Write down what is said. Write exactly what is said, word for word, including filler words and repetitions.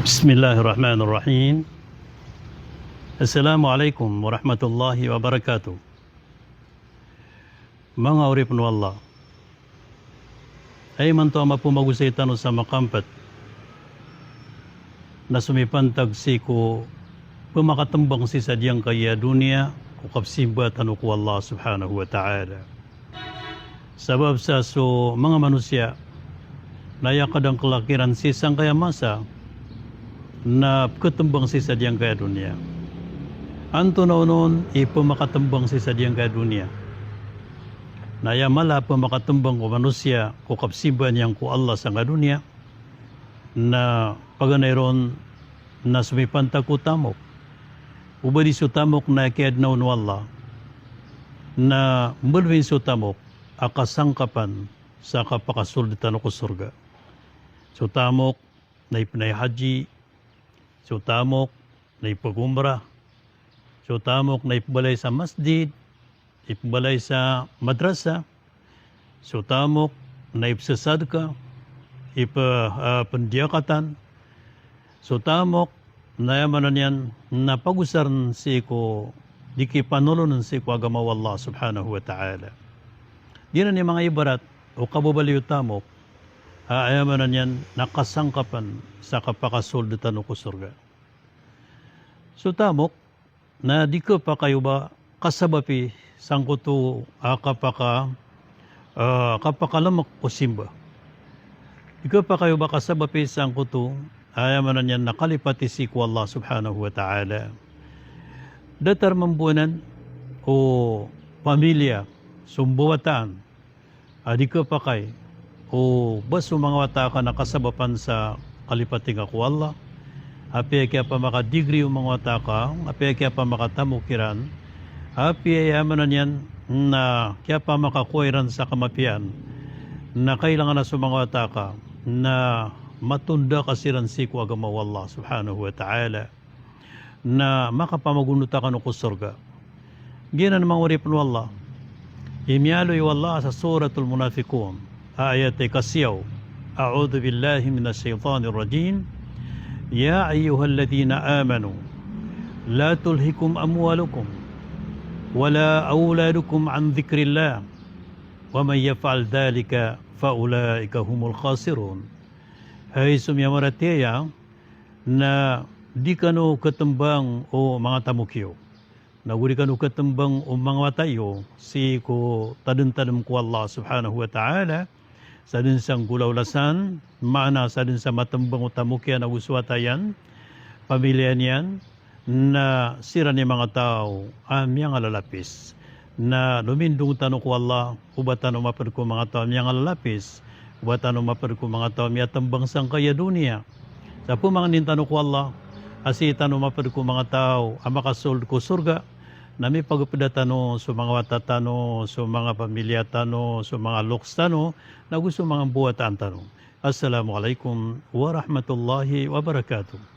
Bismillahirrahmanirrahim. Assalamu alaikum warahmatullahi wabarakatuh. Manga oripn o Allah. Aya imanto a mapmagosay tano sa makampet na somipantag sii ko pmakatmbang sii sa giyangkaya doniya ko kapsimba tano ko Allah subhanahu wa ta'ala. Sabap sa so manga manosiya na aya kadangkla kiran sii sangkaya masa na pkhatmbang sii sa giyangkaya doniya. Antonaa onon i pmakatmbang sii sa giyangkaya doniya? Na aya mala a pmakatmbang o manosiya ko kapsimba niyan ko Allah sangkaya doniya na paganay ron na somipantag ko tamok. O ba di so tamok na kiyaadna on o Allah na mbaloyin so tamok a kasangkapan sa kapakasold tano ko sorga. So tamok na ipnay haji, so tamok na ipagomra, so tamok na ipbalay sa masjid, ipbalay sa madrasa, so tamok na ipsasadka, ip, ah, pndiyakatan, so tamok na aya maana niyan na pagosarn sii ko di kipanolonn sii ko agama o Allah subhanahu wa ta'ala. Giyanan i manga ibarat o kababaloy o tamok a aya maana niyan na kasangkapan sa kapakasold tano ko sorga. So tamok na di khapakay o ba kasabapi sangkoto a kapaka, ah, kapakalmk o simba. Di khapakay o ba kasabapi sangkoto a aya maana niyan na kalipati sii ko Allah subhanahu wa ta'ala. Datar mambo anan o pamilya, so mbawataan a di khapakay o ba so manga wata ka na kasabapan sa kalipati ngka ko Allah. Apiya kiyapamakadigri o manga wata ka, apiya kiyapamakatamok iran, apiya aya maana niyan na kiyapamakakowa iran sa kamapiyaan, na kailangan a so manga wata ka na matonda ka siran sii ko agama o Allah subhanahu wa ta'ala, na makapamagonot kano ko sorga. Giyanan manga oripn o Allah i miyaaloy o Allah sa Suratul Munafiqun, a ayat a ikasiyaw. A'udhu billahi minash shaytanir rajim. Ya ayyuhalladhina amanu la tulhikum amwalukum wala awladukum an dhikrillah wa man yaf'al dhalika fa ulaika humul khasirun. Hay so miyamaratiyaya, na di kano khatmbang o manga tamok iyo. Na go di kano khatmbang o manga wata iyo sii ko tadmtadm ko Allah subhanahu wa ta'ala, sadn sa nggolawla san, maana sadn sa matmbang o tamok iyan ago so wata iyan, pamilya niyan, na siran i manga taw a miyangalalapis. Na lomindong tano ko Allah o ba tano mapd ko manga taw a miyangalalapis, o ba tano mapd ko manga taw a miyatmbang sangkaya doniya. Sa pmangnin tano ko Allah a sii tano mapd ko manga taw a makasold ko sorga, na mipagpda tano so manga wata tano, so manga pamilya tano, so manga loks tano, na go so manga mbawataan tano. Assalamu alaikum warahmatullahi wabarakatuh.